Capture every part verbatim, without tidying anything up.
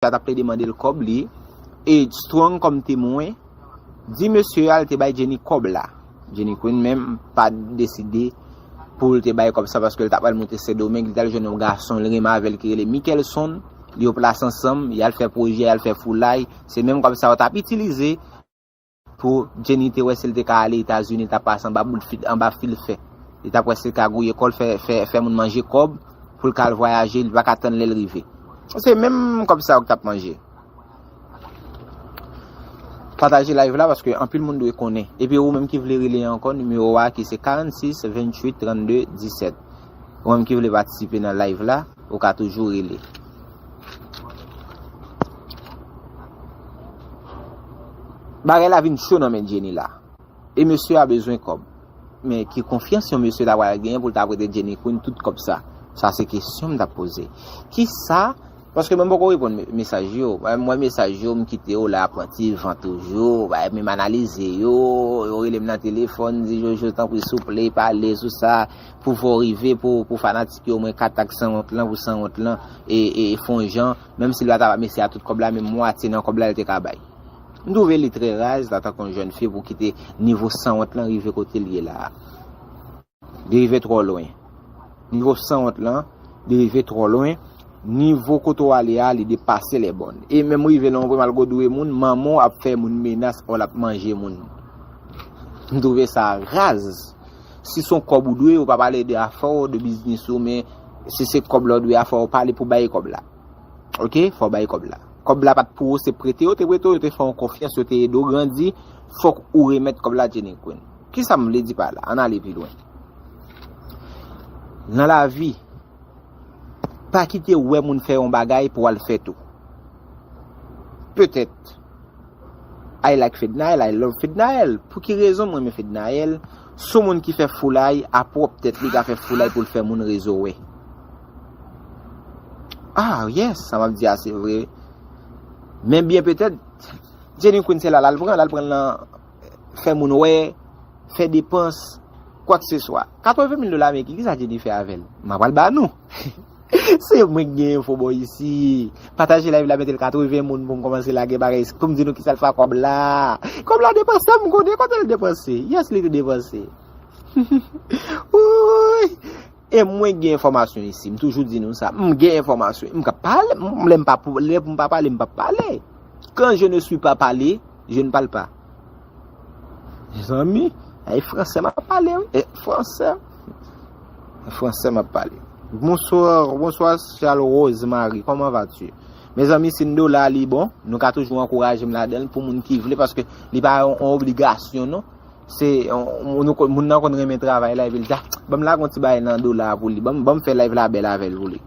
a t ap plede mande l kòb li. E Strong kòm temwen, di mesye a l te bay Jenny kòb la. Jenny Queen menm pa deside pou l te bay kòb sa paske l t ap al monte Sendomeng, li t al jwenn yon gason, li renmen avè l ki rele Mickelson, li yo plas ansanm, y al fè pwojè, y al fè foulay. Se menm kòb sa yo t ap itilize pou Jenny te wè si l te ka ale Etazini, li t ap pase anba bout fi, anba fil fè. Li t ap wè si l ka gouye kò l, fè, fè, fè moun manje kòb pou l ka al vwayaje, li pa ka tann lè l rive. Se menm kòb sa yo k t ap manje. Pataje live la paske anpil moun dwe konnen. Epi ou menm ki vle rele ankò, nimewo a ki se karannsis venntuit trannde disèt. Ou menm ki vle patisipe nan live la, ou ka toujou rele. Bagay la vin cho nan men Jenny la. E mesye a bezwen kòb. Men ki konfyans yon mesye ta pral genyen pou l ta prete Jenny Queen tout kòb sa? Sa se kesyon m t ap poze. Kisa? Paske mwen poko reponn me-, mesaj yo. Mwen, mwen mesaj yo, m kite yo la, pran ti van toujou. Bay, men m analize yo. Yo rele m nan telefòn, di, "Jojo, tanpri, souple, pale sou sa. Pou fò rive, pou, pou fanatik yo, mwen kat ak sanwont lan, pou sanwont lan, e, e, e fon jan, menm si l pa ta ba mesye a tout kòb la, men mwatye nan kòb la, l te ka bay." M twouve li trè raz, antanke yon jèn fi, pou kite nivo sanwont lan rive kote l ye la a. Li rive twò lwen. Nivo sanwont lan, li rive twò lwen. Nivo kote w ale a, li depase lè bòn. E menm rive nan yon pwen malgre w dwe moun, manman w ap fè moun menas, ò l ap manje moun. M twouve sa raz. Si se yon kòb ou dwe, ou pa pale de afè w, de biznis ou, men si se kòb la w dwe a, fò w pale pou bay kòb la. Oke? Fò w bay kòb la. Kòb la pa t pou ou, se prete yo te prete w, yo te fè w konfyans, yo te ede w grandi, fòk ou remèt kòb la Jenny Queen. Kisa m vle di pa la? Ann ale pi lwen. Nan lavi, pa kite w wè moun fè yon bagay pou w al fè tou. Petèt, I like Fednaelle, I love Fednaelle. Pou ki rezon m renmen Fednaelle? Se yon moun ki fè foulay a pwòp tèt li, ka fè foulay pou l fè moun rezo wè. Ah, yes, sa m ap di a, se vre. Men byen petèt, Jenny Queen se la, l al pran, l al pran l nan fè moun wè, fè depans, kwakseswa. Katreven mil dola ameriken, kisa Jenny fè avè l? M a pral ba nou. Se mwen k gen enfo bò isi. Pataje live la, mete l katreven moun pou m kòmanse lage bagay, pou m di nou kisa l fè ak kòb la. Kòb la depanse, m konnen kote l depanse. Yes, li te depanse. Wouy! E mwen gen enfòmasyon isi, m toujou di nou sa. M gen enfòmasyon. M ka pale, m, lè m pa pou, lè pou m pa pale, m p ap pale. Quand je ne suis pas parlé, je ne parle pas. Mezanmi, ay fransè m ap pale, wi. E fransè. Fransè m ap pale. Bonsoir, bonsoir Charles Rose Marie, comment vas-tu? Mezanmi, si n dola li bon, nou ka toujou ankouraje m ladan l pou moun ki vle, paske li pa yon, yon obligasyon, non. Se, yon, nou konn, moun nan konn renmen travay la, epi l di, "Ah, ban m lage yon ti bagay nan dola pou li, ban m, ban m fè live la bèl avè l pou li."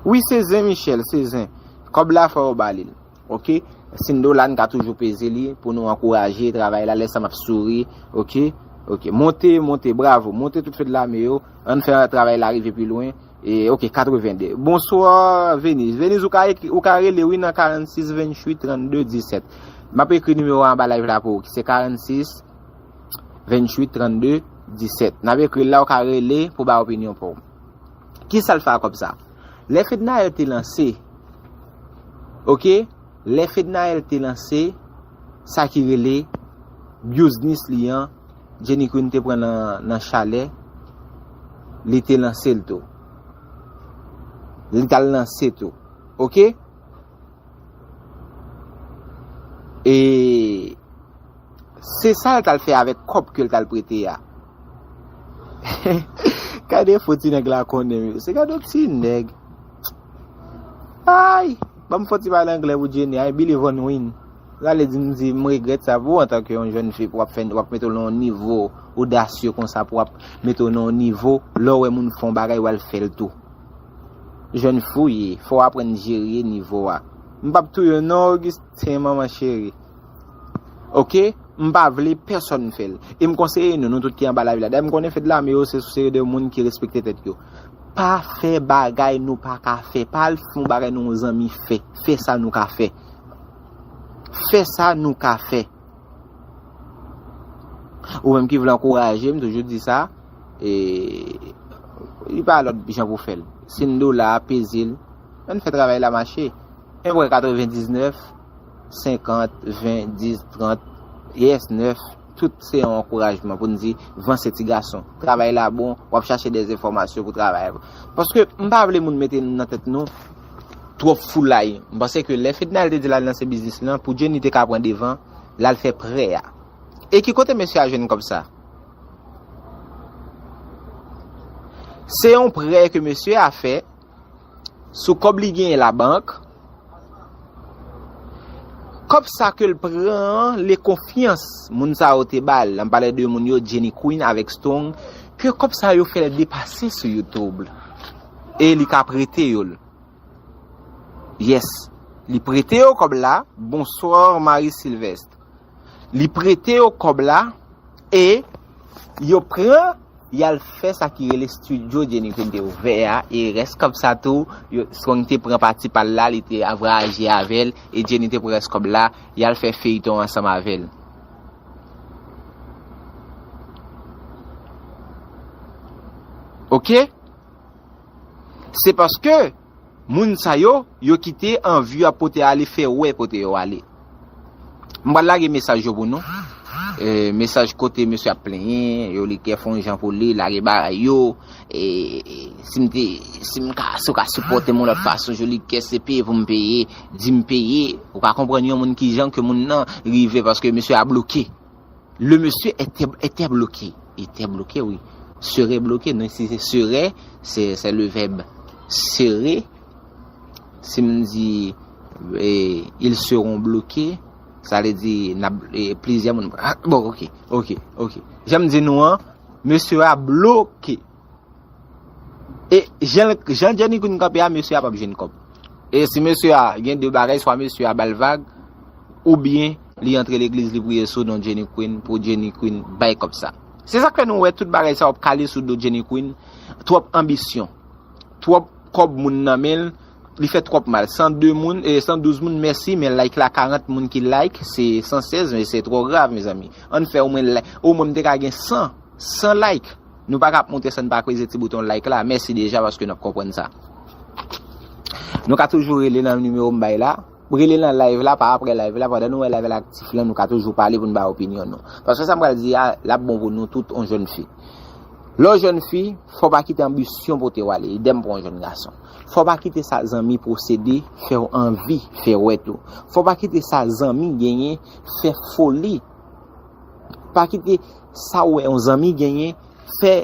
Wi, se zen, Michel, se zen. Kòb la fò yo ba li l. Oke? Si n dola, n ka toujou peze li pou nou ankouraje travay la, lè sa m ap souri. Oke? Oke. Monte, monte, bravo. Monte tout fed lame yo. Ann fè travay la rive pi lwen. E, oke, katreven de. Bonsoir, Venise. Venise, ou ka ekri, ou ka rele, wi, nan karannsis venntuit trannde disèt. M ap ekri nimewo a anba live la pou ou, ki se karannsis venntuit trannde disèt. N ap ekri l la, ou ka rele pou bay opinyon pa w. Kisa l fè ak kòb sa? Lè Fednaelle te lanse, oke, lè Fednaelle te lanse sa ki rele biznis li an, Jenny Queen te pran nan, nan chalè, li te lanse l tou. Li t al lanse tou. Oke? E se sa l t al fè avèk kòb ke l t al prete a. Gade fo ti nèg la konnen, mesye. Gade yon ti nèg. Ay, ban m fè yon ti pale anglè pou Jenny. I believe on win. Sa vle di, m di, m regrèt sa pou ou antanke yon jèn fi, pou w ap fè, w ap mete w nan yon nivo odasye konsa, pou w ap mete w nan yon nivo, lè w wè moun fè yon bagay, w al fè l tou. Jèn fi w ye, fò w aprann jere nivo a. M p ap touye w non, Augustin, manman cheri. Oke? M pa vle pèsonn fè l. E m konseye nou, nou tout ki anba live la. Dayè, m konnen fed lame yo, se sou seri de moun ki respekte tèt yo. Pa fè bagay nou pa ka fè. Pa al fè yon bagay nou yon zanmi fè. Fè sa nou ka fè. Fè sa nou ka fè. Ou menm ki vle ankouraje m, toujou di sa, e, li pa lòt jan pou fè l. Si n dola a peze l, ann fè travay la mache. Enben, katrevendiznèf, senkant, ven, dis, trant, yes, nèf, tout se yon ankourajman pou n di, vanse ti gason. Travay la bon, w ap chache de enfòmasyon pou travay. Paske m pa vle moun mete nan tèt nou twòp foulay. M panse ke lè Fednaelle te di l al lanse biznis lan, pou Jenny te ka pran devan, l al fè prè a. E ki kote mesye a jwenn kòb sa? Se yon prè ke mesye a fè sou kòb li genyen labank. Kòb sa ke l pran an, le konfyans moun sa yo te ba l, m pale de moun yo, Jenny Queen avèk Strong, ke kòb sa yo fè l depase sou YouTube. E li ka prete yo l. Yes. Li prete yo kòb la. Bonsoir, Marie Sylvestre. Li prete yo kòb la e yo pran, y al fè sa ki rele studio Jenny Queen te ouvè a, e rès kòb sa tou, yo, Strong te pran pati pa l la, li te vwayaje avè l, e Jenny te pran rès kòb la, y al fè feyton ansanm avè l. Oke? Se paske moun sa yo, yo kite anvi yo ap pote ale, fè wè pote yo ale. M pral lage mesaj yo pou nou. E, mesaj kote mesye ap plenyen, Jolikè fè yon jan pou li, lage bagay yo. E, e, si m te, si m ka, si w ka sipòte m yon lòt fason, Jolikè se peye pou m peye, di m peye. Ou ka konprann yon moun ki jan ke moun nan rive paske mesye a bloke. Le monsieur était, était bloqué. Était bloqué, wi. Serait bloqué, non, si se serait, se, se le verbe serait. Si m di, eh, ils seront bloqués, sa vle di, n ap, eh, plizyè moun. Ah, bon, oke, oke, oke. Jan m di nou an, mesye a bloke. E jan, jan Jenny Queen kanpe a, mesye a p ap jwenn kòb. E si mesye a gen de bagay, swa mesye a ba l vag, oubyen li antre legliz, li priye sou non Jenny Queen pou Jenny Queen bay kòb sa. Se sa k fè nou wè tout bagay sa yo ap kale sou do Jenny Queen. Twòp anbisyon. Twòp kòb moun nan men l. Li fè twòp mal. San de moun, e san douz moun, mèsi, men like la, karant moun ki like, se san sèz, men se twò grav, mezanmi. Ann fè omwen like. Omwen m te ka gen san, san like. Nou pa ka ap monte san n pa kweze ti bouton like la. Mèsi deja paske n ap konprann sa. Nou ka toujou rele nan nimewo m bay la. Rele nan live la, pa apre live la, pandan nou wè live la aktif lan, nou ka toujou pale pou n bay opinyon nou. Paske sa m pral di a, l ap bon pou nou tout, on jèn fi. Lè w jèn fi, fò w pa kite anbisyon pote w ale, idèm pou yon jèn gason. Fò w pa kite sa zanmi posede fè w anvi fè wè tou. Fò w pa kite sa zanmi genyen fè foli. Pa kite sa w wè yon zanmi genyen fè,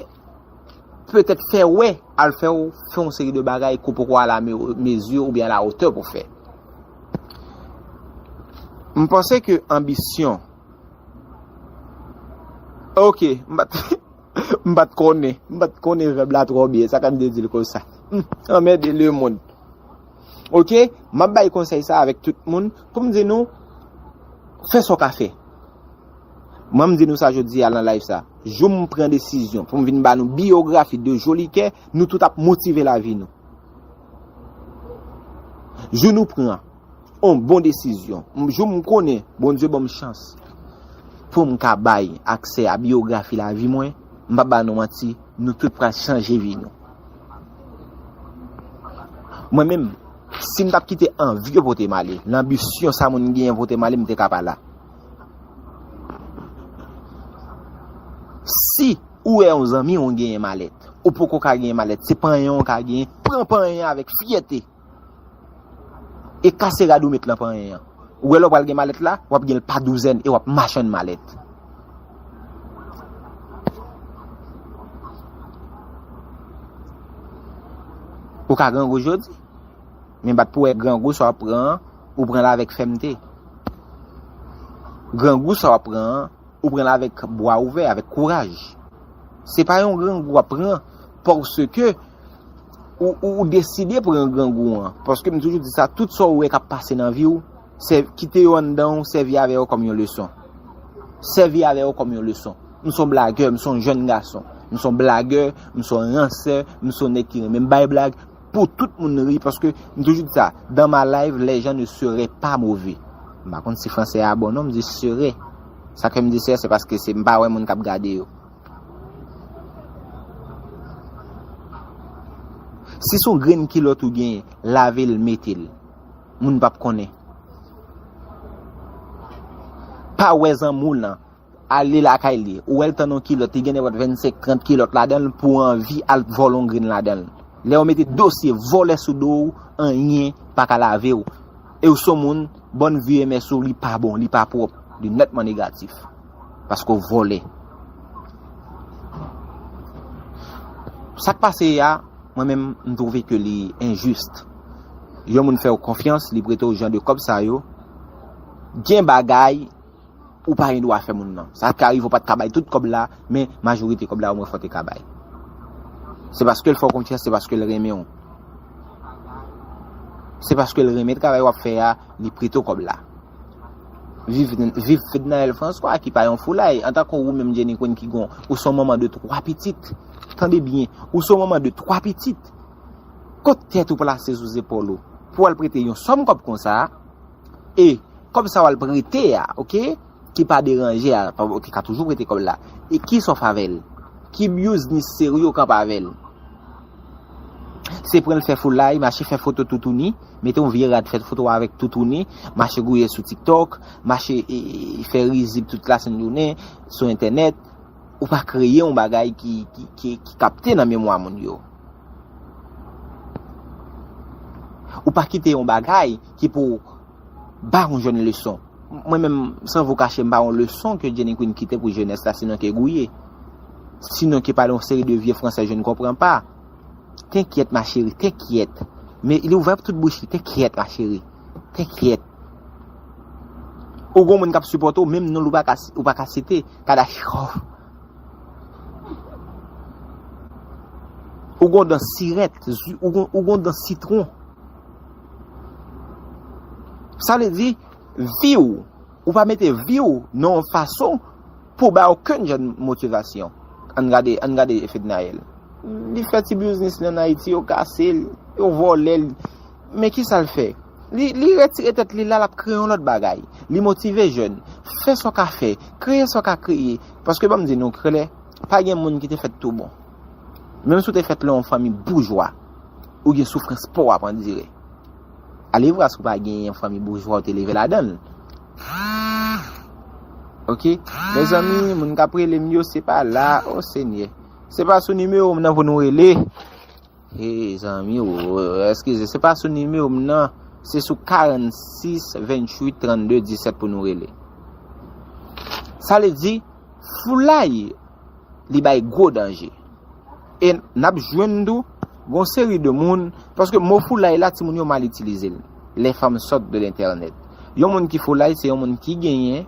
petèt fè wè, al fè w fè yon seri de bagay ke w poko a la me-, mezi oubyen a la otè pou fè. M panse ke anbisyon. Oke, m pa t, m pa t konnen, m pa t konnen vèb la twò byen, sa k ap de di l konsa. Hmm, anmède lemonn. Oke, m ap bay konsèy sa avèk tout moun, pou m di nou, fè sa w ka fè. Mwen, m di nou sa jodi a nan live sa. Jou m pran desizyon pou m vin ba nou biyografi de Jolikè, nou tout ap motive lavi nou. Jou nou pran yon bon desizyon, m, jou m konnen Bondye ban m chans pou m ka bay aksè a biyografi lavi mwen, m p ap ba nou manti, nou tout pral chanje vi nou. Mwen menm, si m t ap kite anvi yo pote m ale, lanbisyon sa moun genyen pote m ale, m te ka pa la. Si ou wè yon zanmi w genyen malèt, ou poko ka genyen malèt, se panyen w ka genyen, pran panyen an avèk fyète. E kase rad ou met lan panyen an. Ou wè lè w pral gen malèt la, w ap gen l pa douzèn e w ap machann malèt. Ou ka grangou jodi, men bat pou wè grangou sa w ap pran an, ou pran l avèk fèmte. Grangou sa w ap pran an, ou pran l avèk bwa ouvè, avèk kouraj. Se pa yon grangou w ap pran paske ou, ou, ou deside pran grangou an. Paske m toujou di sa, tout sa ou wè k ap pase nan vi w, sè-, kite yo anndan w, sèvi avè yo kòm yon leson. Sèvi avè yo kòm yon leson. M s on blagè, m s on jèn gason. M s on blagè, m s on ransè, m s on nèg ki renmen bay blag, pou tout moun ri, paske m toujou di sa, dans ma live, les gens ne seraient pas mauvais. M pa konn si fransè a bon non, m di sere. Sa k fè m di sere, se paske se, m pa wè moun k ap gade yo. Si se yon grenn kilòt ou genyen, lave l, mete l. Moun p ap konnen. Pa wè zanmi w lan. Ale lakay li. Ou wè l tann yon kilòt, li gen nenpòt vennsenk, trant kilòt ladan l pou anvi al vòlè yon grenn ladan l. Lè yo mete dosye vòlè sou do w, anyen pa ka lave w. E w se yon moun, bòn vi M S ou, li pa bon, li pa pwòp, li nètman negatif. Paske w vòlè. Sa k pase a, mwen menm, m twouve ke li enjis. Yon moun fè w konfyans, li prete w jan de kòb sa yo. Gen bagay ou pa gen dwa fè moun nan. Sa ka rive w pa t ka bay tout kòb la, men majorite kòb la omwen fò w te ka bay. Se paske l fè w konfyans, se paske l renmen w. Se paske l renmen travay w ap fè a, li prete w kòb la. Viv, viv Fednaelle François ki pa yon foulay, antanke ou menm Jenny Queen ki gon, ou se yon manman de twa pitit. Tande byen, ou se yon manman de twa pitit. Kot tèt ou plase sou zepòl ou? Pou w al prete yon sòm kòb konsa, e kòb sa w al prete a, oke? Ki pa deranje a, pa- ki ka toujou prete kòb la. E ki sa w fè avè l? Ki biznis serye w kanpe avè l? Se pran l fè foulay, mache fè foto toutouni, mete yon vye rad fè foto avèk toutouni, mache gouye sou TikTok, mache e, e, fè rizib tout lasenn jounen sou entènèt. Ou pa kreye yon bagay ki, ki, ki, ki kapte nan memwa moun yo. Ou pa kite yon bagay ki pou ba yon jèn leson. Mwen menm, san vo kache, m pa yon leson ke Jenny Queen kite pou jenès la, sinon ke gouye. Sinon ke pale yon seri de vye fransè je ne comprends pas. T'inquiète, ma chérie, t'inquiète. Men li ouvè tout bouch li, t'inquiète, ma chérie. T'inquiète. Ou gon moun k ap sipòte w, menm non l ou pa ka, ou pa ka site. Kadachof. Ou gon dan sirèt, ou gon, ou gon dan sitwon. Sa vle di, vi w, ou pa mete vi w nan yon fason pou bay okenn jèn motivasyon. Ann gade, ann gade Fednaelle. Li fè ti biznis li ann Ayiti, yo kase l, yo vòlè l. Men ki sa l fè? Li, li retire tèt li la, l ap kreye yon lòt bagay. Li motive jèn. Fè sa w ka fè. Kreye sa w ka kreye. Paske ban m di nou klè, pa gen moun ki te fèt tou bon. Menm si w te fèt lan yon fanmi boujwa, ou gen soufrans pa w ap andire. Alevwa si w pa gen yon fanmi boujwa ou te leve ladan l. Oke? Mezanmi, moun k ap rele m yo, se pa la, o Senyè. Se pa sou nimewo m nan pou nou rele. Hey, zanmi, o, eskize, se pa sou nimewo m nan, se sou karannsis venntuit trannde disèt pou nou rele. Sa vle di, foulay, li bay gwo danje. E n ap jwenn tou, gon seri de moun, paske mo foulay la, timoun yo mal itilize l. Les femmes sortent de l'internet. Yon moun ki foulay, se yon moun ki genyen,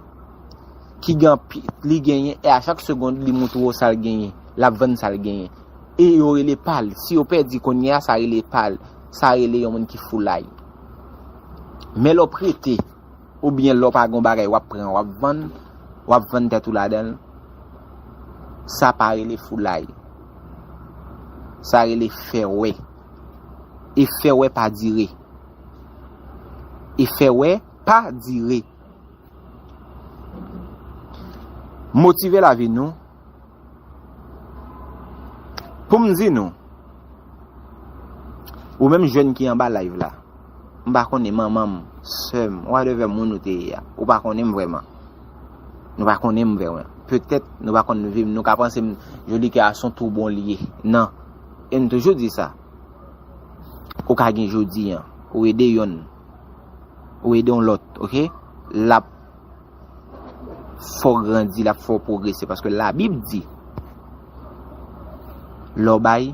ki gen anpi-, li genyen, e a chak segond, li montre w sa l genyen, l ap vann sa l genyen. E yo rele pa l. Si yo pèdi kounye a, sa rele pa l. Sa rele yon moun ki foulay. Men lè w prete, oubyen lè w pa gen bagay w ap pran, w ap vann, w ap vann tèt ou ladan l, sa pa rele foulay. Sa rele fè wè. E fè wè pa dire. E fè wè pa dire. Motive lavi nou. Pou m di nou, ou menm jèn ki anba live la, m pa konnen manman m, sè m, whatever moun ou te ye a, ou pa konnen m vrèman. Nou pa konnen m vrèman. Petèt nou pa konn vi m, nou ka panse m, Joli Kè a se yon tou bon li ye. Non. E m toujou di sa. Ou ka gen jodi a, ou ede yonn, ou ede yon lòt, oke? L ap fè w grandi, l ap fè w pwogrese. Paske Labib di, lè w bay,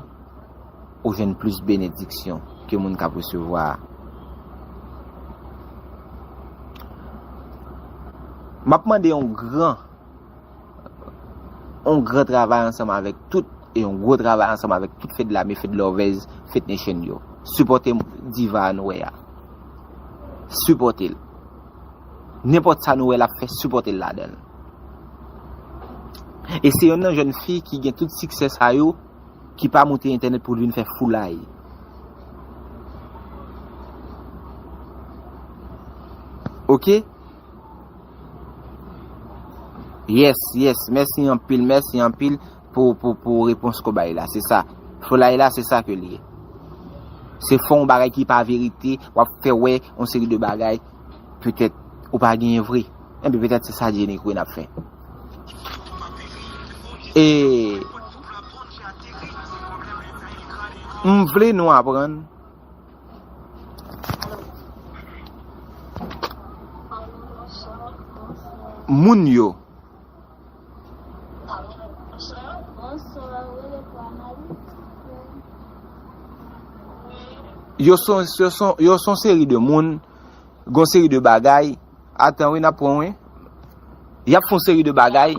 ou jwenn plis benediksyon ke moun k ap resevwa a. M ap mande yon gran, yon gran travay ansanm avèk tout, e yon gwo travay ansanm avèk tout Fed Lame, Fed Lovers, Fed Nation yo. Sipòte diva a nou wè a. Sipòte l. Nenpòt sa nou wè l ap fè, sipòte l ladan l. E se yonn nan jèn fi ki gen tout siksè sa yo, ki pa moute entènèt pou l vin fè foulay. Oke? Yes, yes. Mèsi anpil, mèsi anpil pou, pou, pou repons ke w bay la. Se sa. Foulay la, se sa ke l ye. Se fè yon bagay ki pa verite, w ap fè wè yon seri de bagay, petèt ou pa genyen vre. Enben, petèt se sa Jenny Queen ap fè. E m vle nou aprann moun yo. Yo son, yo son, yo son seri de moun, gon seri de bagay. Atan wi, n ap pran wi. Y ap fè yon seri de bagay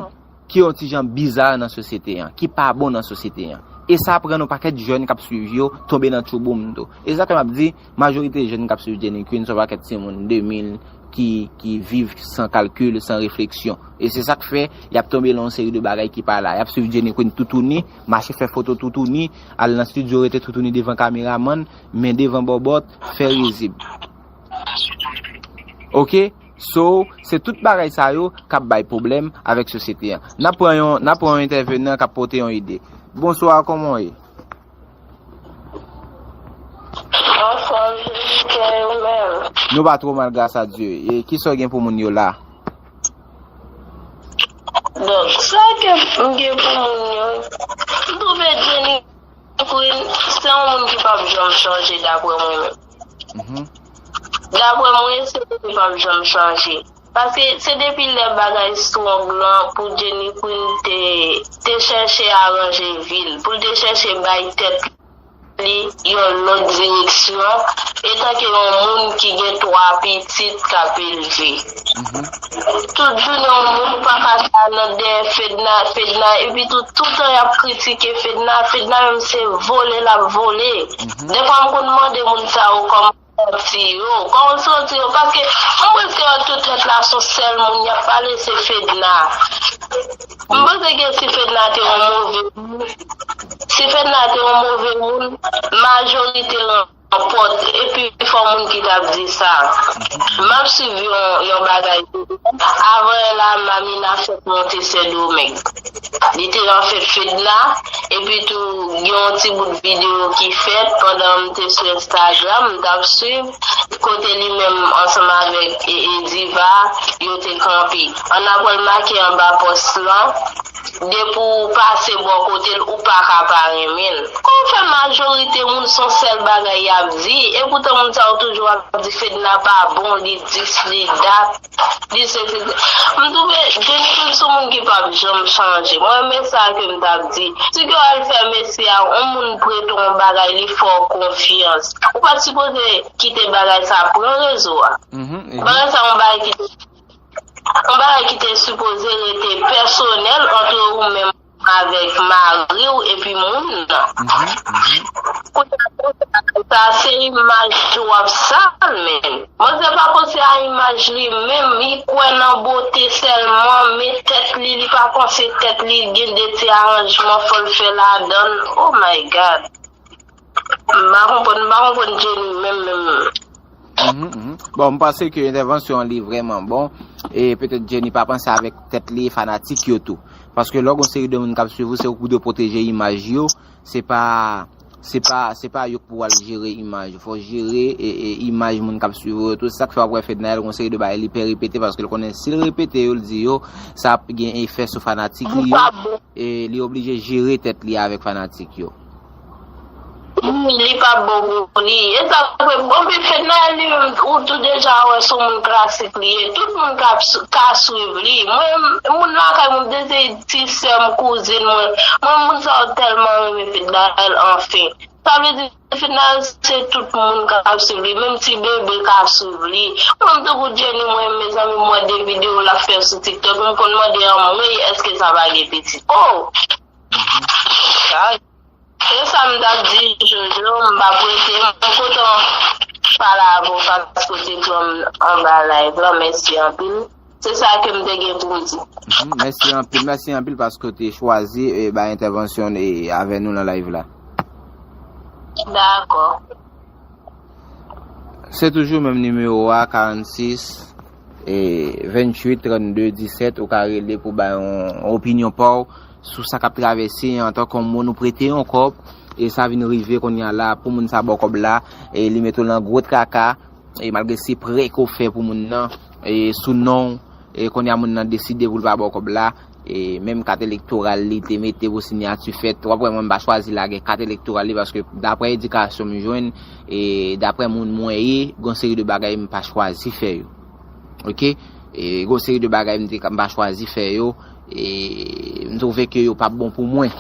ki yon ti jan biza nan sosyete an, ki pa bon nan sosyete an. E sa pran yon pakèt jèn k ap swiv yo tonbe nan tchouboum tou. E sa fè m ap di, majorite jèn k ap swiv Jenny Queen se yon pakèt timoun de mil ki, ki viv san kalkil, san refleksyon. E se sa k fè y ap tonbe nan yon seri de bagay ki pa la. Y ap swiv Jenny Queen toutouni, mache fè foto toutouni, al nan estidyo rete toutouni devan kameramann, men devan bòbòt, fè rizib. Oke? So, se tout bagay sa yo k ap bay pwoblèm avèk sosyete an. N ap pran yon, n ap pran yon entèvenan k ap pote yon ide. Bonswa, kòman w ye? Anfòm, Jennifer, ou menm? Nou pa twò mal, gras a Dye. E kisa w gen pou moun yo la? Donk, sa ke m gen pou moun yo, m twouve Jenny Queen, se yon moun ki p ap janm chanje, daprè mwen menm. Mhm. Daprè mwen, se moun ki p ap janm chanje. Paske se depi lè bagay strong lan pou Jenny Queen te, te chèche aranje vi l, pou l te chèche bay tèt li yon lòt direksyon, etanke yon moun ki gen twa pitit k ap elve. Mhm. Tout jounen yon moun pa ka chita nan dèyè Fedna, Fedna, epi tou, toutan y ap kritike Fedna, Fedna menm se vole l ap vole. Mhm. Dèfwa m konn mande moun sa yo kòman santi yo, kòman santi yo, paske m prèske wè tout tèt la se yon sèl moun y ap pale, se Fedna. M panse ke si Fedna te yon move moun, si Fedna te yon move moun, majorite ranpòt, epi fò moun ki t ap di sa. M ap swiv yon, yon bagay. Avan la, Mamina fèk monte Sendomeng. Li te nan fèt Fedna, epi tou, gen yon ti bout videyo ki fèt pandan m te sou Instagram, m t ap swiv, kote li menm ansanm avèk e, e Diva, yo te kanpe. Annapwèl make anba pòs lan, depi w pase bò kote l, ou pa ka pa renmen l. Kòman fè majorite moun se yon sèl bagay y ap di, epoutan moun sa yo toujou ap di Fedna pa bon, li dis, li dat. Li se, se, se. M twouve Jenny Queen se yon moun ki p ap janm chanje. Mwen renmen sa ke m t ap di. Si ke w al fè mesye a, yon moun prete w yon bagay, li fè w konfyans. Ou pa t sipoze kite bagay sa pran rezo a. Mhm, mhm. Bagay sa yon bagay ki te, yon bagay ki te sipoze rete pèsonèl ant ou menm avèk mari w epi moun nan. Mhm, mhm. Kounye a, sa se imaj ou ap sal, men. Manzè pa panse a imaj li menm, li kwè nan bote sèlman, men tèt li, li pa panse tèt li, gen de ti aranjman fò l fè ladan l. Oh my God. M pa konprann, m pa konprann Jenny menm, menm. Mhm, mhm. Bon, m panse ke entèvansyon an li vrèman bon. E petèt Jenny pa panse avèk tèt li e fanatik yo tou. Paske lè w gen yon seri de moun k ap swiv ou, se ou ki dwe pwoteje imaj yo. Se pa, se pa, se pa yo k pou al jere imaj ou. Fò w jere, e, e, imaj moun k ap swiv ou yo tou. Se sa k fè w ap wè Fednaelle gen yon seri de bagay li pè repete, paske l konnen si l repete yo, l di yo, sa ap gen efè sou fanatik li yo. E li oblije jere tèt li avèk fanatik yo. Wi, li p ap bon pou li. E sa k fè, bon, men Fednaelle li menm, ou tou deja wè se yon moun klasik li ye. Tout moun ka, ka swiv li. Mwen, moun lakay mwen, m te se ti sè m, kouzin mwen. Mwen, moun sa yo tèlman renmen Fednaelle, anfen. Sa vle di, Fednaelle, se tout moun k ap swiv li. Menm ti bebe ka swiv li. Mwen, m tankou Jenny, mwen, mezanmi, m wè de videyo l ap fè sou TikTok. M konn mande, anmwey, èske sa pa gen pitit? Oh! Sa, se sa m t ap di, Jojo, m p ap rete. M kontan pale avè w paske w te pran m anba live la. Mèsi anpil. Se sa ke m te gen pou m di. Mhm, mèsi anpil, mèsi anpil paske w te chwazi, e, bay entèvansyon, e, avè nou nan live la. Dakò. Se toujou menm nimewo a, karannsis, e, venntuit, trannde, disèt, ou ka rele pou bay yon opinyon pa w sou sa k ap travèse antanke yon moun ou prete yon kòb, E sa vin rive kounye a la, pou moun sa ba w kòb la, e li mete w nan gwo traka, e malgre se prè ke w fè pou moun nan, e sou non w, e kounye a moun nan deside pou l pa ba w kòb la, e menm kat elektoral li te mete pou siyati fèt, w ap wè mwen m pa chwazi lage kat elektoral li, paske daprè edikasyon m jwenn, e daprè moun mwen ye, gon seri de bagay m pa chwazi fè yo. Oke? E gon seri de bagay m te ka, m pa chwazi fè yo, e m twouve ke yo p ap bon pou mwen.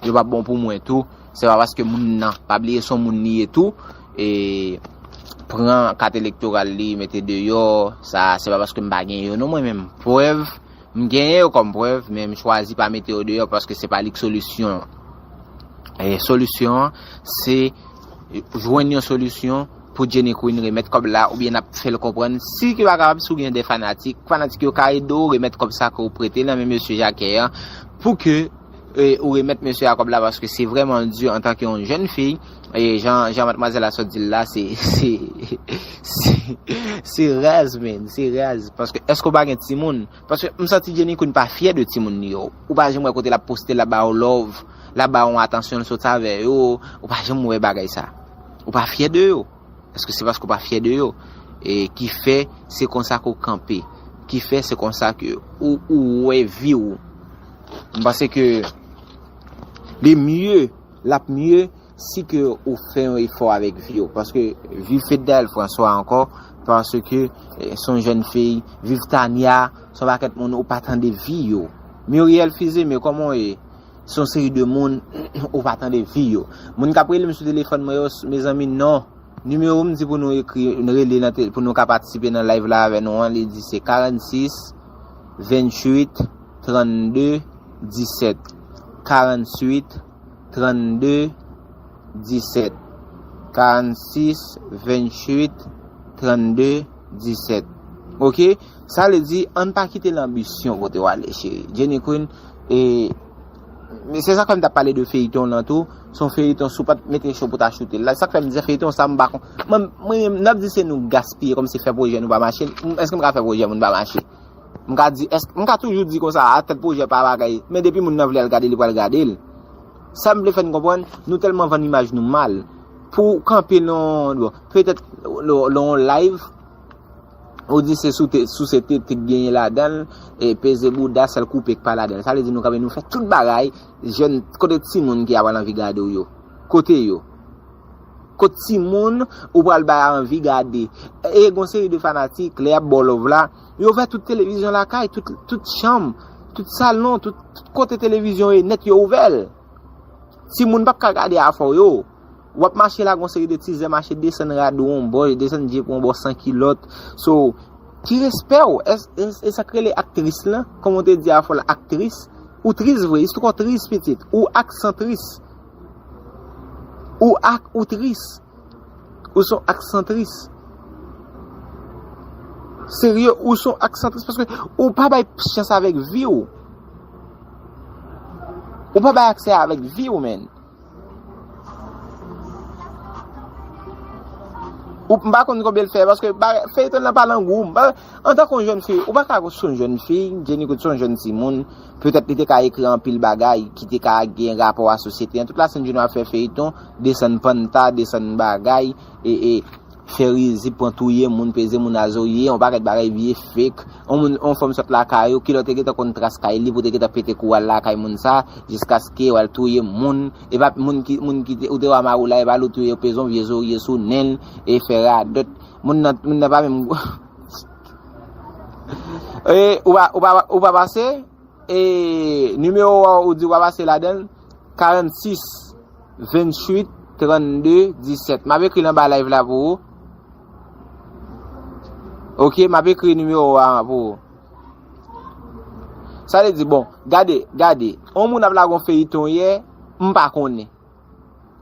Yo p ap bon pou mwen tou. Se pa paske moun nan, pa bliye se yon moun li ye tou, e pran kat elektoral li, mete deyò, sa, se pa paske m pa gen yo non mwen menm. Prèv, m genyen yo kòm prèv, men m chwazi pa mete yo deyò paske se pa li k solisyon an. E solisyon an, se jwenn yon solisyon pou Jenny Queen remèt kòb la, oubyen n ap fè l konprann, si ke pa kapab, si w gen de fanatik, fanatik yo ka ede w remèt kòb sa ke w prete nan men mesye Jacquet an, pou ke, e, ou remèt mesye a kòb la, paske se vrèman di antanke yon jèn fi, e jan, jan madmwazèl la sot di l la, se, se, se, se raz, man, se raz. Paske èske w pa gen timoun? Paske m santi Jenny Queen pa fyè de timoun li yo. Ou pa janm wè kote l ap poste, l ap ba yo love, l ap ba yo yon atansyon, l soti avè yo. Ou pa janm wè bagay sa. Ou pa fyè de yo. Èske se paske w pa fyè de yo? E ki fè se konsa ke w kanpe. Ki fè se konsa ke ou, ou wè vi w. M panse ke li mye, l ap mye si ke ou fè yon efò avèk vi w. Paske viv Fednaelle François ankò, paske, e, se yon jèn fi, viv Tania, se yon pakèt moun ou pa tande vi yo. Muriel Fils-Aimé, kòman w ye? Se yon seri de moun ou pa tande vi yo. Moun k ap rele m sou telefòn mwen yo, mezanmi, non. Nimewo m di pou nou ekri, rele nan te-, pou nou ka patisipe nan live la avè nou an, li di se karannsis, venntuit, trannde, disèt. Karannsis, trannde, disèt. Karannsis, venntuit, trannde, disèt. Oke? Sa vle di, ann pa kite lanbisyon pote w ale, cheri. Jenny Queen, e, men se sa k fè m t ap pale de feyiton lan tou. Se yon feyiton, si w pa t mete cho pou ta choute l la. Sa k fè m di feyiton sa, m pa kon-, mwen, mwen, n ap di se nou gaspiye, kòmsi fè pwojè nou pa mache. M, èske m ka fè pwojè moun pa mache? M ka di, èske, m ka toujou di konsa, a tèt pwojè pa bagay. Men depi moun nan vle al gade, li pral gade l. Sa m vle fè n konprann, nou tèlman vann imaj nou mal. Pou w kanpe nan, bon, petèt, nan, nan yon live, ou di se sou te, sou se te, te genyen ladan l, e peze bouda, sèl koupe k pa ladan l. Sa vle di nou kanpe, nou fè tout bagay, jèn, kote timoun ki ap anvi gade w yo? Kote yo? Kot timoun ou pral bay anvi gade? E gon seri de fanatik, lè y ap ba w love la, yo ouvè tout televizyon lakay, tout, tout chanm, tout salon, tout, tout kote televizyon ye nèt, yo ouvè l. Timoun p ap ka gade afè w yo. W ap mache la, gon seri de tizè mache desann rad ou yon bò, desann djep ou yon bò san kilòt. So, ki respè w? E, e, e sa k rele aktris lan? Kòman w te di afè w la, aktris? Ou tris vre, istwa tris pitit. Ou aksantris. Ou ak, ou tris. Ou se yon aksantris. Serye, ou se yon aksantris paske ou pa bay chans avèk vi w. Ou pa bay aksè avèk vi w, menn. Ou, m pa konn konbyen l fè, paske ba-, feyiton nan pa nan gou. M pa, antanke yon jèn fi, ou pa ka se yon jèn fi, Jenny Queen se yon jèn timoun, petèt li te ka ekri anpil bagay ki te ka gen rapò a sosyete an. Tout la Sent Jenn ap fè feyiton, desann panta, desann bagay, e, e, fè rizib, pran touye moun, peze moun a zorye, yon pakèt bagay vye fake. Yon moun, yon fanm sot lakay ou, kilè w te gentan konn tras kay li pou te gentan pete kou al lakay moun sa, jiskaske w al touye moun. E pa moun ki, moun ki te, ou te wè mari w la, e pa l ou touye, ou peze yon vye zorye sou nen l, e fè radòt. Moun nan, moun nan pa menm. E, ou pa, ou pa, ou pa pase? E nimewo a ou di w ap pase ladan l, karannsis, venntuit, trannde, disèt. M ap ekri l anba live la pou ou. Oke, m ap ekri nimewo a pou ou. Sa vle di, bon, gade, gade. Yon moun ap lage yon feyiton yè, m pa konnen.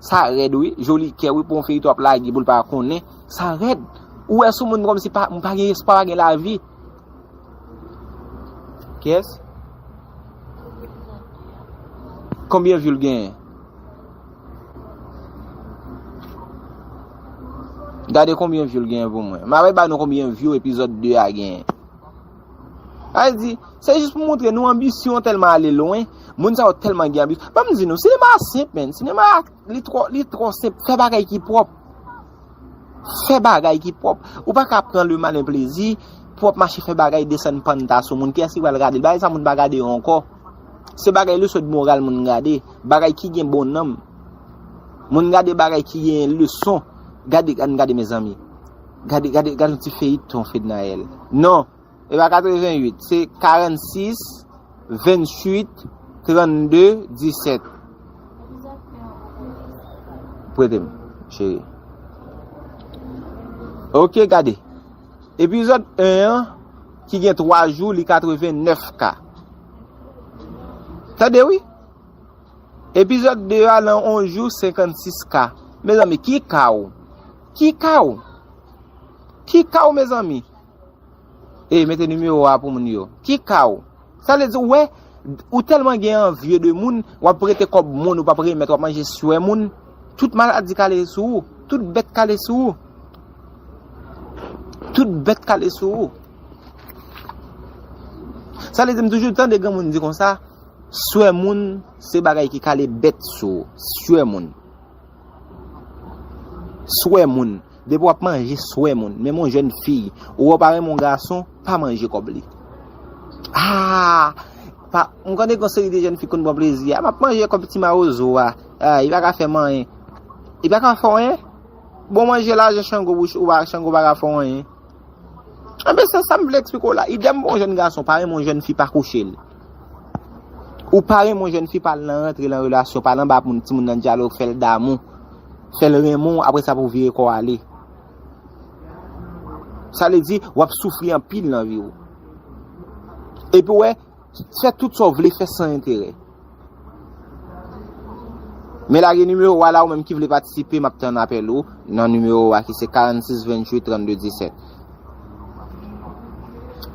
Sa rèd wi, joli kè wi pou yon feyiton ap lage pou l pa konnen. Sa rèd. Ou wè sou moun kòmsi pa, pa gen espwa, pa gen lavi. Kiyès? Konbyen view l genyen? Gade konbyen view l genyen pou mwen. M a ba nou konbyen view epizòd de a genyen. Sa vle di, se jis pou montre nou anbisyon tèlman ale lwen, moun sa yo tèlman gen anbisyon. Ban m di nou, sinema a senp, menn. Sinema a, li twò, li twò senp. Fè bagay ki pwòp. Fè bagay ki pwòp. Ou pa ka pran le malin plezi pou w ap mache fè bagay desann panta sou moun. Kiyès ki pral gade l? Bagay sa moun pa gade yo ankò. Se bagay leson de moral moun gade. Bagay ki gen bon nanm. Moun gade bagay ki gen leson. Gade, ann gade, mezanmi. Gade, gade, gade yon ti feyton Fednaelle. Non. E pa katreventuit, se karannsis, venntuit, trannde, disèt. Prete m, cheri. Ok, gade. Epizòd en an, ki gen twa jou, li katrevennèf ka. Tande wi. Epizòd de a, nan on jou, senkannsis ka. Mezanmi, ki ka w? Ki ka w? Ki ka w, mezanmi? E, mete nimewo a pou moun yo. Ki ka w? Sa vle di, ou wè, ou tèlman gen anvye de moun, w ap prete kòb moun, ou p ap remèt, w ap manje swè moun. Tout maladi kale sou ou. Tout bèt kale sou ou. Tout bèt kale sou ou. Sa vle di, m toujou tande granmoun di konsa, swè moun, se bagay ki kale bèt sou ou. Swè moun. Swè moun. Depi w ap manje, swè moun. Menm yon jèn fi, ou wè w pa renmen yon gason, pa manje kòb li. Ah! Pa, m konnen gen yon seri de jèn fi konn pran plezi a. M ap manje kòb ti mawozo a. Ah, li pa ka fè m anyen. Li pa ka fè w anyen? Bon, manje lajan Chango, bouch ou pa, Chango pa ka fè w anyen. Anben, se sa m vle eksplike w la. Idèm pou yon jèn gason, pa renmen yon jèn fi, pa kouche l. Ou pa renmen yon jèn fi, pa al nan rantre nan relasyon, pa al anba moun, timoun nan dyalòg, fè l damou, fè l renmen w, apre sa pou w vire kò w ale. Sa vle di, w ap soufri anpil nan vi w. Epi w wè, fè tout sa w vle fè san enterè. Men lage nimewo a la, ou menm ki vle patisipe, m ap tann apèl ou nan nimewo a ki se karannsis venntuit trannde disèt.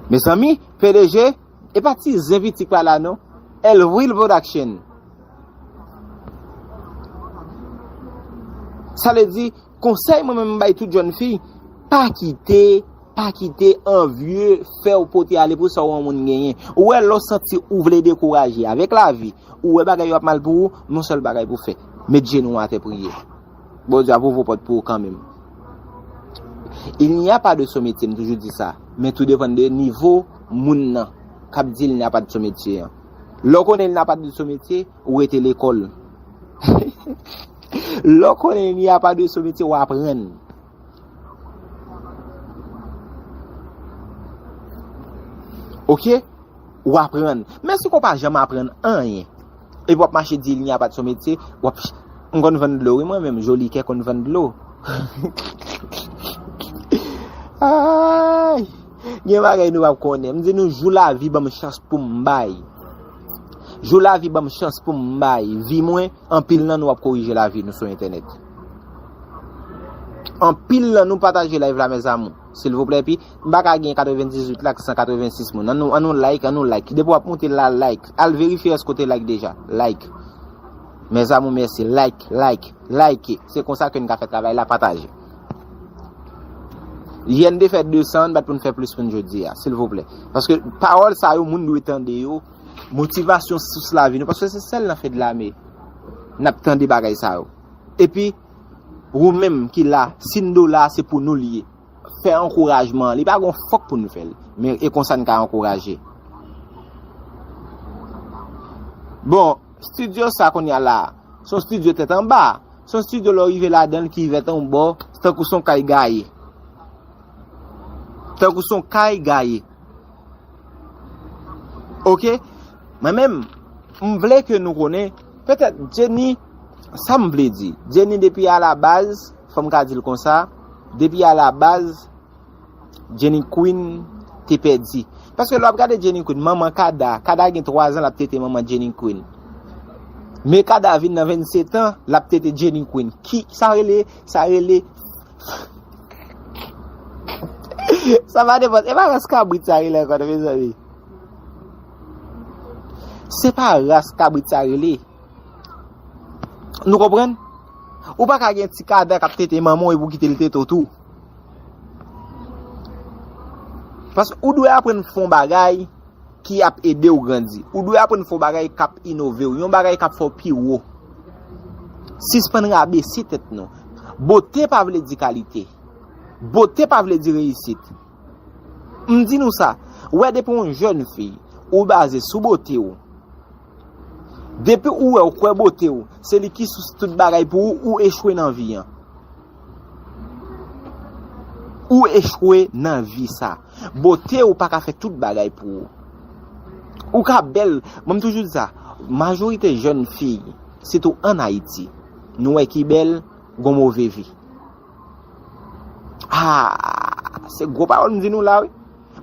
Mezanmi, P D G, e pa ti zen pitit pa la non. Elvril Production. Sa vle di, konsèy mwen menm m bay tout jèn fi, pa kite, pa kite anvye fè w pote ale pou sa w wè yon moun genyen. Ou wè lè w santi ou vle dekouraje avèk lavi, ou wè bagay yo ap mal pou ou, yon sèl bagay pou w fè, met jenou w atè priye. Bondye ap ouvri pòt pou ou kanmenm. Il n'y a pas de sot métier, m toujou di sa. Men tou depann de nivo moun nan k ap di il n'y a pas de sot métier an. Lè w konnen il n'y a pas de sot métier, ou rete lekòl. Lè w konnen il n'y a pas de sot métier, w aprann. Ok? W aprann. Men si w pa janm aprann anyen, epi w ap mache di il n'y a pas de sot métier, w ap, m konn vann dlo, wi, mwen menm, Jolikè konn vann dlo. Ay! Gen bagay nou p ap konnen. M di nou, jou lavi ban m chans pou m bay. Jou lavi ban m chans pou m bay vi mwen, anpil nan nou ap korije lavi nou sou entènèt. Anpil nan nou pataje live la, mes amours, silvouplè. Epi, m pa ka gen katrevendizuit like, san katrevensis moun. Ann nou, ann nou like, ann nou like. Depi w ap monte la, like. Al verifye èske w te like deja. Like. Mes amours, mèsi. Like, like, like. Se konsa ke n ka fè travay la, pataje. Yè n te fè de san, n bat pou n fè plis moun jodi a, silvouplè. Paske pawòl sa yo, moun dwe tande yo. Motivasyon sous lavi nou, paske se sèl nan fedlame n ap tande bagay sa yo. Epi, ou menm ki la, si n do la, se pou nou l ye. Fè ankourajman an, li pa gon fòk pou nou fè l. Men e konsa n ka ankouraje. Bon, estidyo sa kounye a la, se yon estidyo tèt anba. Se yon estidyo lè w rive ladan l ki vèt anbò, se tankou se yon kay gaye. Tankou se yon kay gaye. Ok? Mwen menm, m vle ke nou konnen, petèt Jenny, sa m vle di, Jenny depi alabaz, fò m ka di l konsa, depi alabaz, Jenny Queen te pèdi. Paske lè w ap gade Jenny Queen, manman Kada, Kada gen twa zan l ap tete manman Jenny Queen. Men Kada vin nan vennsetan, l ap tete Jenny Queen. Ki, sa rele, sa rele, sa pa nenpòt, e pa ras kabrit sa rele ankò, non, mezanmi. Se pa ras kabrit sa rele. Nou konprann? Ou pa ka gen ti Kada k ap tete manman w epi w kite l tete w tou. Paske ou dwe aprann fè yon bagay ki ap ede w grandi. Ou dwe aprann fè yon bagay k ap inove w, yon bagay k ap fè w pi wo. Sispann rabese tèt nou. Bote pa vle di kalite. Bote pa vle di reyisit. M di nou sa, wè depi yon jèn fi, ou baze sou bote w. Depi ou wè w kwè bote w, se li ki sous tout bagay pou ou, ou echwe nan vi an. Ou echwe nan vi sa. Bote w pa ka fè tout bagay pou ou. Ou ka bèl, mwen m toujou di sa, majorite jèn fi, sitou ann Ayiti, nou wè ki bèl, gon move vi. Ah, se gwo pawòl m di nou la, wi.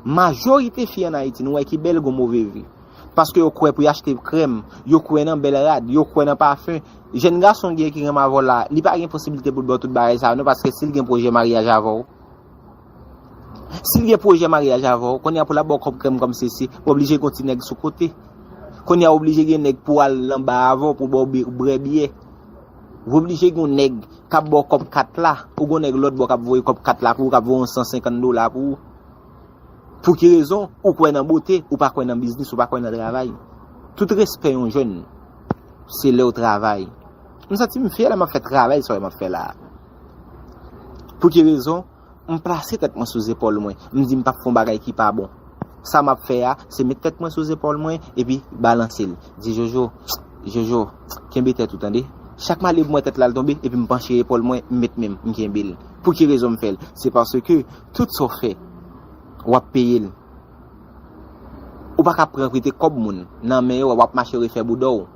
Majorite fi ann Ayiti, nou wè ki bèl gon move vi. Paske yo kwè pou y achte krèm, yo kwè nan bèl rad, yo kwè nan pafen. Jèn gason gen ki renmen avè w la, li pa gen posiblite pou l ba w tout bagay sa yo non, paske si l gen pwojè maryaj avè w, si l gen pwojè maryaj avè w, kounye a pou l ap ba w kòb krèm kòm sesi, w oblije gen yon ti nèg sou kote. Kounye a w oblije gen nèg pou al anba avè w pou ba w bi- brè byè. W oblije gen yon nèg k ap ba w kòb kat la, ou gen yon nèg lòt bò k ap voye kòb kat la pou ou, k ap voye yon san senkant dola pou ou. Pou ki rezon? Ou kwè nan bote, ou pa kwè nan biznis, ou pa kwè nan travay. Tout respè yon jèn, se lè w travay. M santi m fyè lè m ap fè travay sa yo m ap fè la a. Pou ki rezon? M plase tèt mwen sou zepòl mwen. M di m p ap fè yon bagay ki pa bon. Sa m ap fè a, se met tèt mwen sou zepòl mwen epi balanse l. Di, Jojo, Jojo, kenbe tèt ou tande. Chak m ale pou m wè tèt la al tonbe, epi m panche epòl mwen, m met men m, m kenbe l. Pou ki rezon m fè l? Se paske tout sa w fè, w ap peye l. Ou pa ka pran prete kòb moun nan men yo, w ap mache refè bouda w.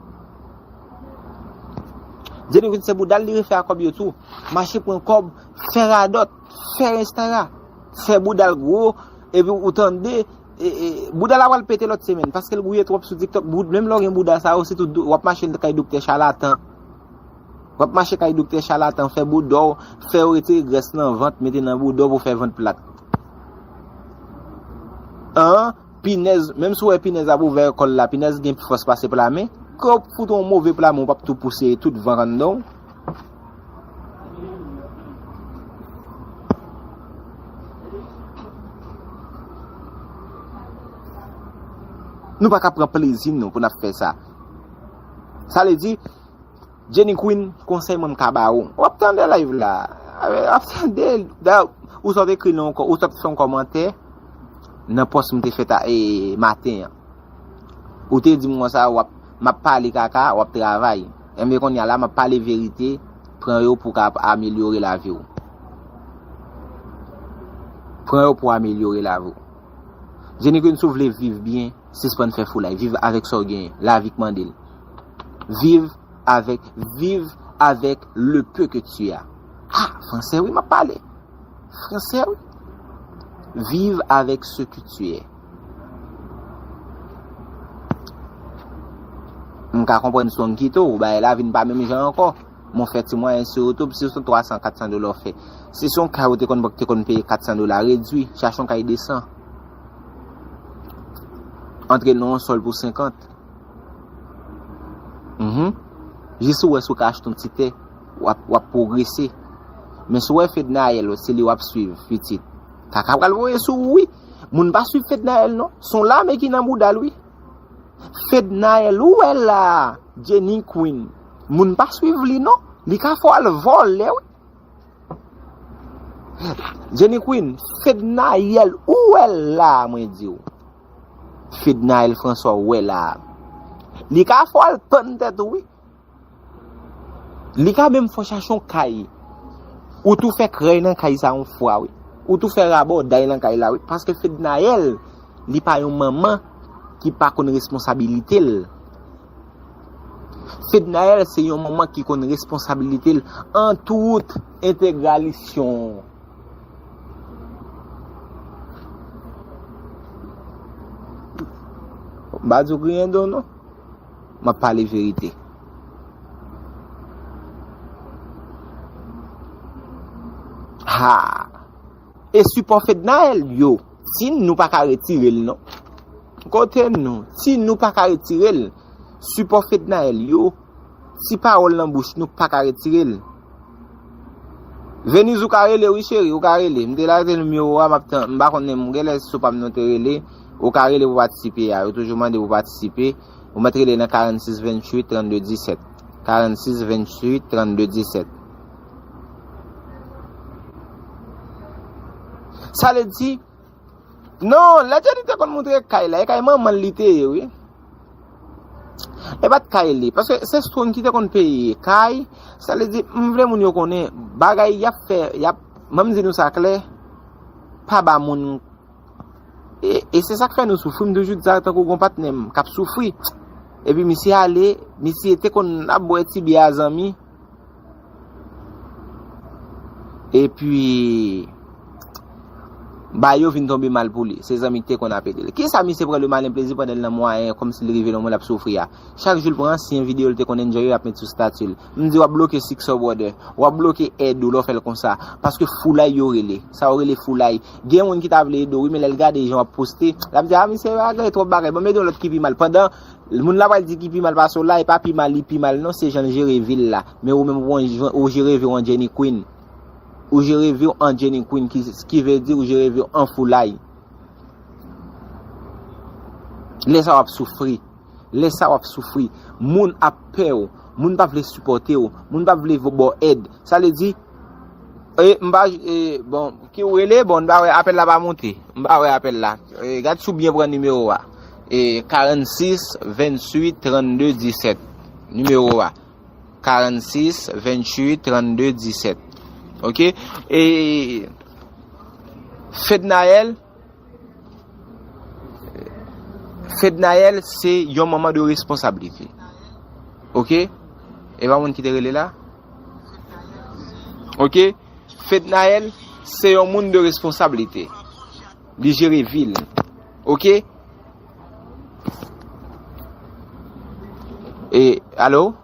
Jenny Queen se bouda l li refè a kòb yo tou. Mache pran kòb, fè radòt, fè restara, fè bouda l gwo, epi ou tande, e, e, bouda l ap pral pete lòt semèn, paske l gouye twòp sou TikTok. Boud-, menm lè w gen bouda sa yo, se tout dou-, w ap mache kay doktè chalatan. W ap mache kay doktè chalatan, fè bouda w, fè yo retire grès nan vant, mete nan bouda w pou fè vant plat. An, pinèz, menm si w wè pinèz ap ouvè kò l la, pinèz gen pi fòs pase plamen. Ke w fout yon move plamen, w p ap tou pouse tout van anndan w. Nou pa ka pran plezi nou pou n ap fè sa. Sa vle di, Jenny Queen, konsèy mwen m ka ba ou. W ap tande live la. W ap tande l. Da, ou sot ekri non, ou sot fè yon kòmantè nan pòs m te fè ta, e, maten an. Ou te di m konsa, w ap, m ap pale kaka, w ap travay. Enben kounye a la, m ap pale verite, pran yo pou w ka amelyore lavi w. Pran yo pou w amelyore lavi w. Jenny Queen, si w vle viv byen, sispann fè foulay. Viv avèk sa w genyen. Lavi k mande l. Viv avec, vivre avec le peu que tu as. Ah, français, wi, m ap pale. Français, wi. Vivre avec ce que tu es. M ka konprann si w kite w, bagay la vin pa menm jan ankò. Men w fè ti mwayen sou YouTube, si se twa san, kat san dola w fè. Si se yon kay ou te konn, te konn peye kat san dola, redui, chache yon kay de san. Antre nan yon sòl pou senkant. Mhm. Jis ou wè si w ka achte yon ti tè, w ap, w ap pwogrese. Men si w wè Fednaelle, se li w ap swiv, pitit. Kaka pral voye sou ou, wi. Moun pa swiv Fednaelle, non. Se yon lame ki nan bouda l, wi. Fednaelle, ou wè la, Jenny Queen. Moun pa swiv li, non. Li ka fè w al vòlè, wi. Jenny Queen, Fednaelle, ou wè la, mwen di w. Fednaelle François, ou wè la. Li ka fè w al pann tèt ou, wi. Li ka menm fè w chache yon kay. Ou tou fè krèy nan kay sa yon fwa, wi. Ou tou fè rabòday nan kay la, wi. Paske Fednaelle, li pa yon manman ki pa konn responsabilite l. Fednaelle se yon manman ki konn responsabilite l an tout entegralisyon. M pa di w griyen do, non. M ap pale verite. Ha! E sipò Fednaelle yo, si nou pa ka retire l, non. Kote nou, si nou pa ka retire l, sipò Fednaelle yo, ti pawòl nan bouch nou pa ka retire l. Venise, ou ka rele, wi, cheri, ou ka rele. M te lage nimewo a, m ap tann, m pa konnen, m genlè sou pa m non te rele. Ou ka rele pou patisipe a. Yo toujou mande pou patisipe. Ou mèt rele nan karannsis venntuit trannde disèt. Karannsis venntuit trannde disèt. Sa vle di, non, lè Jenny te konn moutre kay la, e kay manman l li te ye, wi. E pa t kay li, paske se Strong ki te konn peye kay. Sa vle di, m vle moun yo konnen, bagay y ap fè, y ap, ban m di nou sa klè, pa ba moun. E, e se sa k fè nou soufri, m toujou di sa tankou gon patnè m k ap soufri. Epi misye ale, misye te konn ap bwè ti byè a zanmi. Epi, bagay yo vin tonbe mal pou li. Se zanmi ki te konn ap ede l. Kisa misye pran le malen plezi pandan l nan mwayen kòmsi l rive nan moman l ap soufri a? Chak jou l pran ansyen videyo l te konn enjoy yo, l ap met sou stati l. M di w ap bloke sik sa w brother. W ap bloke èd ou lè w fè l konsa. Paske foulay yo rele. Sa yo rele foulay. Gen moun ki ta vle ede w, wi, men lè l gade jan w ap poste, l ap di, a, misye a gen twòp bagay. Ban m ede yon lòt ki pi mal. Pandan moun la pral di ki pi mal pase w la, e pa pi mal, li pi mal non, se jan l jere vi l la. Men ou menm ou, ou jere vi w an Jenny Queen. Ou jere vi w an Jenny Queen, ki, ki vle di ou jere vi w an foulay. Lè sa w ap soufri. Lè sa w ap soufri. Moun ap pè w. Moun pa vle sipòte w. Moun pa vle ba w èd. Sa vle di, e, m pa, e, bon, ki ou rele, bon, m pa wè, apèl la pa monte. M pa wè apèl la. E, gad si w byen pran nimewo a. E, karannsis venntuit trannde disèt. Nimewo a. Karannsis venntuit trannde disèt. Oke? E, Fednaelle, Fednaelle se yon manman de responsablite. Oke? E pa moun ki te rele la? Oke? Fednaelle se yon moun de responsablite. Li jere vi l. Oke? E, alo?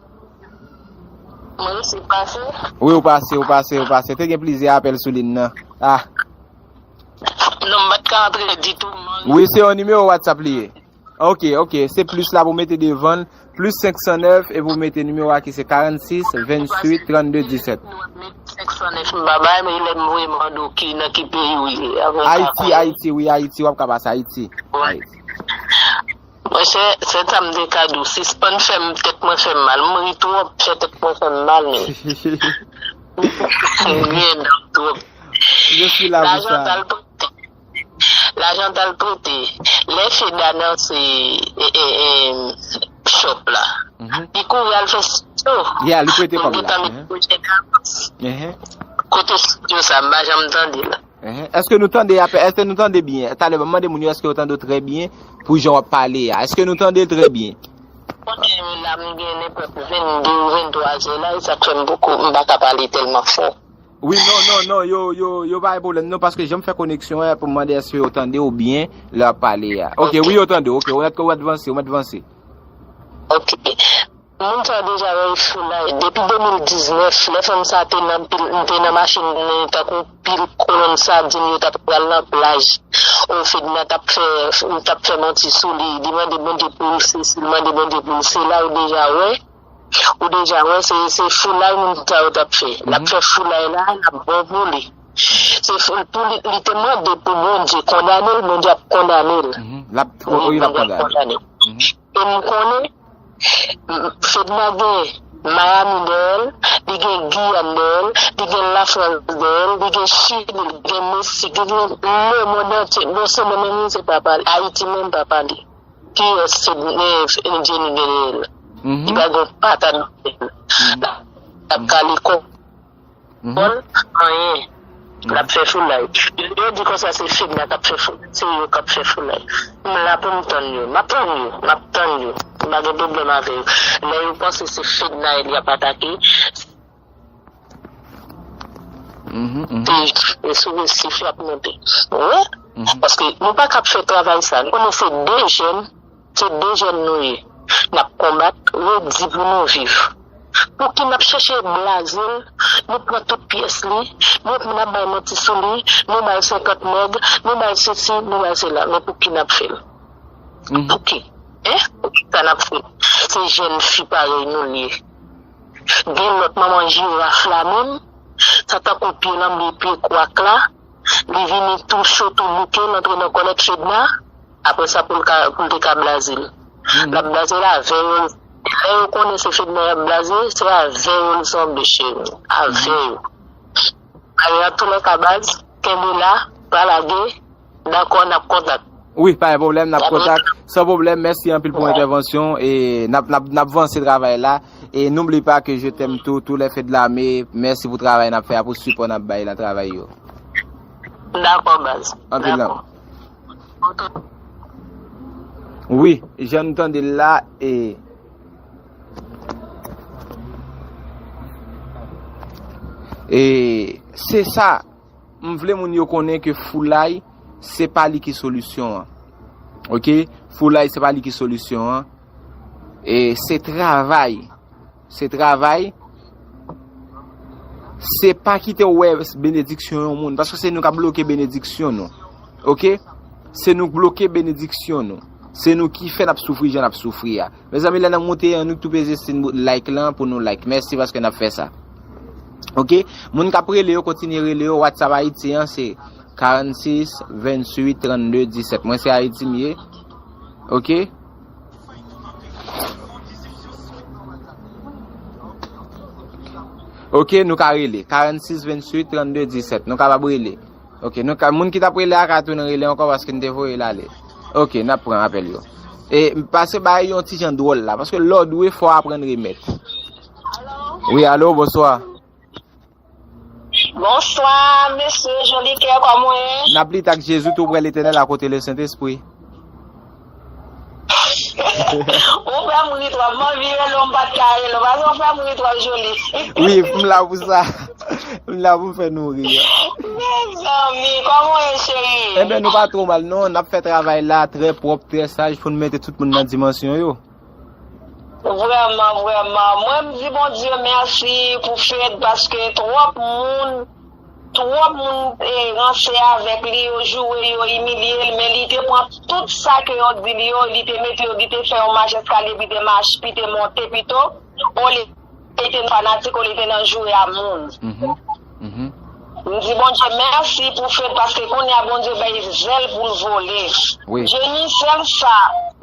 Mwen resi pase. Wi, ou pase, ou pase, ou pase. Te gen plizyè apèl sou liy nan. Ah. Non, m pa t ka antre ditou, man. Wi, se yon nimewo WhatsApp li ye. Ok, ok. Se plis la pou mete devan l. Plis senk san nèf e pou mete nimewo a ki se karannsis venntuit trannde disèt. Senk san nèf m pa bay, men lè m voye mande w ki, nan ki peyi w ye. Ayiti, Ayiti, wi, Ayiti, w ap ka pase Ayiti. Wi. Ayiti. Monchè, sèl sa m te ka di w, sispann fè m, tèt mwen fè m mal. M ri twòp, fè tèt mwen fè m mal, men. M gen dan twòp. Je suis là pour ça. Lajan t al prete. Lajan t al prete. Lè Fed anonse, e, e, e, shop la. Mhm. Li kouri al fè studio. Yeah, li prete kòb la. Mwen gentan met pwojè k avans. Mhm. Kote studio sa, m pa janm tande l. Ehe. Èske nou tande apè-, èske nou tande byen? Talè, m ap mande moun yo, èske yo tande w trè byen pou jan w ap pale a? Èske nou tande l trè byen? Kote la, m gen nenpòt vennde ou venntwa zè la, e sa k fè m poko, m pa ka pale tèlman fò. Wi, non, non, non, yo, yo, yo pa gen pwoblèm, non, paske jan m fè koneksyon an, pou m mande èske yo tande w byen lè w ap pale a. Ok, ok, wi, yo tande w, ok, ou mèt, ou mèt vanse, ou mèt vanse. Ok. Moun sa yo deja wè e foulay. Depi de mil diznèf, lè fanm sa te nan pil, m te nan machin, tankou pil kolonn sadin, yo t ap pral nan plaj. O Fedna t ap fè, t ap fè manti sou li. Li mande Bondye pou l sesi, li mande Bondye pou l sela, ou deja wè. Ou deja wè, se, se foulay moun sa yo t ap fè. L ap fè foulay la, l ap bon pou li. Se fou-, pou li, li te mande pou Bondye kondane l, Bondye ap kondane l. Mhm. L ap, wi, l ap kondane l. Mhm. E m konnen, Fedna gen Miami dèyè l, li gen Giyàn dèyè l, li gen Lafrans dèyè l, li gen Chili, li gen Meksik, li gen lemonn antye. Bon, se mwen menm, se papa li. Ayiti menm, papa li. Kiyès se, eh, Jenny gen dèyè l? Mhm. Li pa gen patat dèyè l. Mhm. L ap kale kò. Mhm. Bon, anyen. L ap fè foulay. Yo di konsa se Fedna k ap fè foulay. Se yo k ap fè foulay. M la pou m tann yo. M ap tann yo. M ap tann yo. M pa gen pwoblèm avè yo. Lè yo panse se Fednaelle y ap atake, mhm, mhm, te, e sou resif y ap monte. Wi. Mhm. Paske nou pa ka ap fè travay sa. Nou konnen se de jèn Se de jèn nou ye. N ap konbat, redi pou nou viv. Pouki n ap chèche blaze l, nou pran tout pyès li, nou, n ap bay manti sou li, nou ba l senkant nèg, nou ba l sesi, nou ba l sela. Men pouki n ap fè l? Mhm. Pouki? Hein? Poukisa n ap fè l? Se jèn fi parèy nou l ye. Gen lòt manman jiraf la menm, Sa tankou pye lanmye, pye kwak la. Li vini tou cho, tou bouke, l antre nan kòlèt Fedna. Apre sa, pou l ka, pou l te ka blaze l. L ap blaze l avè yo. Lè yo konnen se Fedna y ap blaze, se avè yo l sanble, cheri. Avè yo. Alè, antoulèka, baz, kenbe la, pa lage. Dakò, n ap kontak. Wi, pa gen pwoblèm, n ap kontak. San pwoblèm, mèsi anpil pou entèvansyon. E n ap, n ap, n ap vanse travay la. E n'oublie pas que je t'aime tout, tous les feux de l'armée. Mèsi pou travay n ap fè a, pou sipò n ap bay la, travay yo. Dakò, baz. Anpil nan. Wi, jan nou tande l la, e, e se sa, m vle moun yo konnen ke foulay, se pa li ki solisyon an. Oke? Foulay, se pa li ki solisyon an. E se travay. Se travay. Se pa kite w wè benediksyon yon moun, paske se nou k ap bloke benediksyon nou. Oke? Se nou k bloke benediksyon nou. Se nou ki fè n ap soufri jan n ap soufri a. Mezanmi, lè n ap moute an, nou tou peze si like lan pou nou like. Mèsi paske n ap fè sa. Oke? Moun k ap rele yo, kontinye rele yo. WhatsApp Ayiti an, se karannsis, venntuit, trannde, disèt. Mwen, se Ayiti m ye. Oke? Oke, nou ka rele. Karannsis, venntuit, trannde, disèt. Nou kapab rele. Oke, nou ka, moun ki t ap rele a ka tounen rele ankò paske n te voye l ale. Oke, n ap pran apèl yo. E, pase bagay yon ti jan dwòl la, paske lè w dwe, fò w aprann remèt. Wi, alo, bonswa. Bonswa, mesye Jolikè, kòman w ye? N ap lite ak Jezi, tou prè Letènèl, akote Lesentespri. Ou fè m ri twòp, m anvi rele w, m pa t ka rele w, paske w fè m ri twòp, Joli. Wi, m la pou sa. M la pou m fè nou ri. Mezanmi, kòman w ye, cheri? Enben, nou pa twò mal, non. N ap fè travay la trè pwòp, trè saj, pou n mete tout moun nan dimansyon yo. Vrèman, vrèman. Mwen, m di Bondye mèsi pou Fed, paske twòp moun, twòp moun, e, ranse avèk li, yo joure, yo imilye l, men li te pran tout sa ke yo di li yo, li te mete yo, li te fè yon mach eskalye, pi te mach, pi te monte pito, olye li te nan fanatik, olye li te nan joure a moun. Mhm. Mhm. M di Bondye mèsi pou Fed, paske kounye a Bondye bay zèl pou l vole. Wi. Jenny, sèl sa,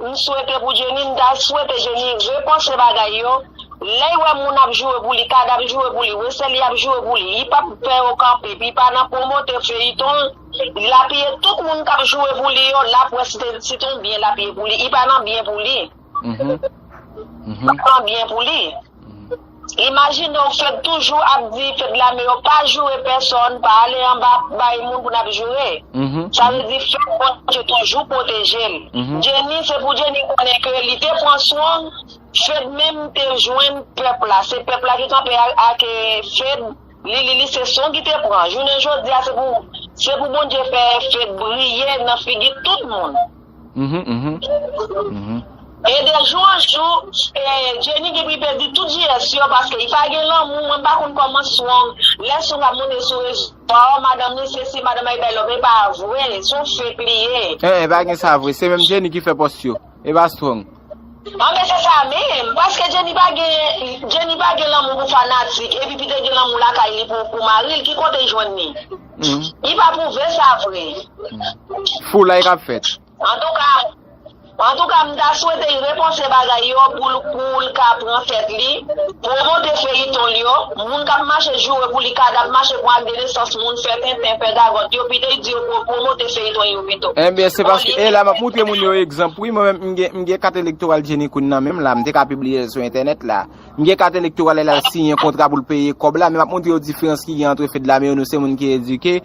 m swete pou Jenny, m ta swete Jenny repanse bagay yo. Lè y wè moun ap joure pou li, Kad ap joure pou li, Wesèl ap joure pou li, li p ap pè yo kanpe, epi pa nan pwomote feyiton, l apiye tout moun k ap joure pou li yo, l ap wè si te, si te yon byen l apiye pou li, li pa nan byen pou li. Mhm. Mhm. Li pa nan byen pou li. Imajine w, Fed toujou ap di, Fed Lame yo pa joure pèsòn, pa ale anba bay moun pou n ap joure. Mhm. Sa vle di Fed Bondye toujou pwoteje l. Mhm. Jenny, se pou Jenny konnen ke li te pran swong, Fed menm te jwenn pèp la. Se pèp la ki kanpe a-, ak, eh, Fed, li, li, li se swong ki te pran. Jounen jodi a, se pou, se pou Bondye fè Fed briye nan figi tout moun. Mhm, mhm. Mhm. E de jou an jou, e, Jenny gen pou li pèdi tout J S yo, paske li pa gen lanmou, mwen pa konn kòman swong. Lè swong ap monte sou rezo, oh, madanm li sesi, madanm li bay lòv, e pa vre, se yon fake li ye. Eh, eh, pa gen sa vre, se menm Jenny ki fè pòs yo, e pa swong. Anben, se sa menm, paske Jenny pa gen, Jenny pa gen lanmou pou fanatik, epi pi te gen lanmou lakay li pou, pou mari l, ki kote l jwenn li? Mhm. Li pa pwouve sa vre. Mhm. Foulay k ap fèt. Antouka, antouka, m ta swete y repanse bagay yo pou l, pou l ka pran tèt li, pwomote feyiton l yo, moun k ap mache joure pou li, Kad ap mache pran ak de nesans moun, fè tenten, fè gagòt yo, pito y di yo pwo-, pwomote feyiton yo pito. Enben, se paske, e la, m ap moutre moun yo egzanp, wi, mwen menm, m gen, m gen kat elektoral Jenny Queen nan men m la, m te ka pibliye l sou entènèt la. M gen kat elektoral, l al siyen kontra pou l peye kòb la, men m ap moutre yo diferans ki gen antre Fed Lame yo, nou se moun ki edike,